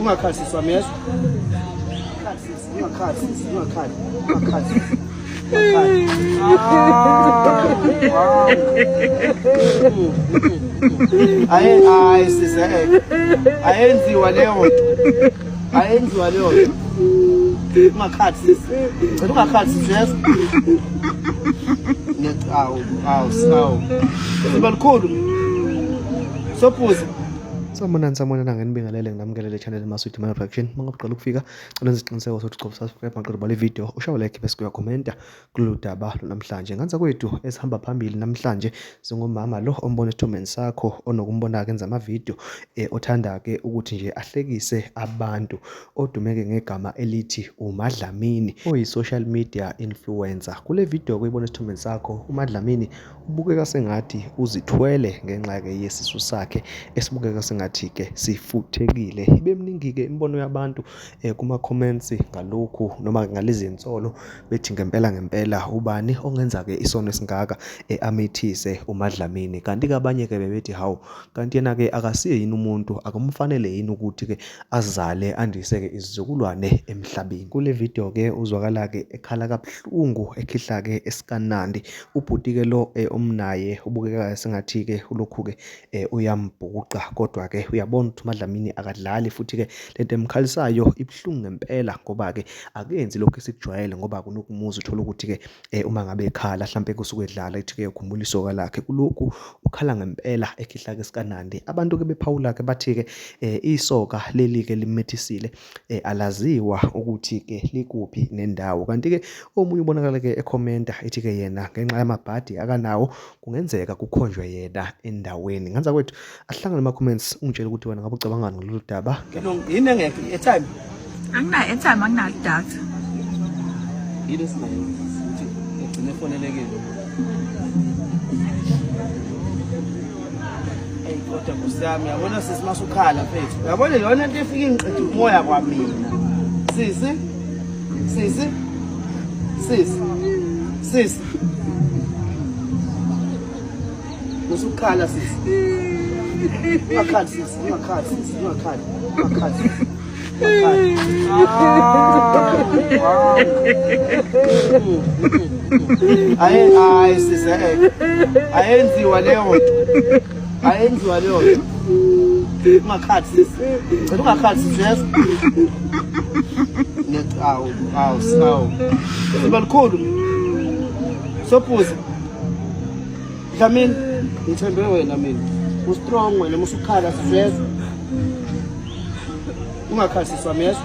Ungakhali sisi wami, yezwa? Ungakhali sisi, ungakhali sisi, ungakhali, ungakhali sisi. Ungakhali. Ah, wow. Ayi ayi sisi eh. Ayenziwa leyo nto. Ayenziwa leyo nto. Ungakhali sisi. Ngicela ungakhali sisi, yezwa? Awu, awu, awu. Siba likhulu. Sophuza. Sanibonani, sanibonani, nginibingelele nginamukele channel Maswidi Man Production. Uma ngabe uqala ukufika, cela wenze isiqiniseko sokuthi ucofa subscribe maqeda ubale video, ushaye like bese uyakhomenta kulolu daba namhlanje. Nganza kwethu esihamba phambili namhlanje singumama lo ombona esithombeni sakho onokumbona-ke enza amavidiyo othanda-ke ukuthi nje ahlekise abantu odumeke ngegama elithi uMadlamini oyi-social media influencer. Kule video kuyibona esithombeni sakho uMadlamini ubukeka sengathi uzithwele ngenxa-ke yesisu sakhe esibukeka sengathi-ke sifuthekile. Ibe miningi-ke imibono yabantu kuma-comments ngalokhu noma ngalezi nsolo bethi ngempela ngempela ubani ongenza-ke isono esingaka amithise uMadlamini. Kanti-ke abanye-ke bebethi hawu kanti yena-ke akasiye yini umuntu, akumfanele yini ukuthi-ke azale andise-ke izizukulwane emhlabeni. Kule video-ke uzwakala-ke ekhala kabuhlungu ekhihla-ke esikanandi. Ubhuti-ke lo omnaye ubukeka sengathi-ke ulokhu-ke uyambhuqa kodwa-ke uyabona ukuthi uMadlamini akadlali futhi-ke lento emkhalisayo ibuhlungu ngempela ngoba-ke akenzi lokhu esikujwayele ngoba kunokumuza uthola ukuthi-ke uma ngabe ekhala hlampe kusuke edlala ethi-ke ukhumbula isoka lakhe. Kulokhu ukhala ngempela ekhihla-ke esikanandi. Abantu-ke bephawula-ke bathi-ke isoka leli-ke limethisile alaziwa ukuthi-ke likuphi nendawo. Kanti-ke omunye ubonakala-ke ekhomenta ethi-ke yena ngenxa yamabhadi akanawo kungenzeka kukhonjwe yena endaweni. Nganza kwethu ahlangane ama-comments ungitshele ukuthi wena ngabe ucabangani ngalolu daba. Yini engekho i-airtime? Anginayo airtime, anginayo idatha. Yini esinayo ukuthi egcine efonelekile? Eyi kodwa nkosi yami, yabona sisi masukhala mfethu. Yabona yona into efike ingiqeda umoya kwamina. Sisi, sisi, sisi, sisi. Usukhala sisi. Ungakhali sisi, ungakhali sisi, ungakhali, ungakhali sisi. Ungakhali. Ah, wow. Ayi ayi sisi eh. Ayenziwa leyo nto. Ayenziwa leyo nto. Ungakhali sisi. Ngicela ungakhali sisi, yezwa? Awu, awu, awu. Siba likhulu. Sophuza. Dlamini, ngithembe wena mina. U-strong wena musukhala sisi, yezwa? Ungakhali sisi wami, yezwa?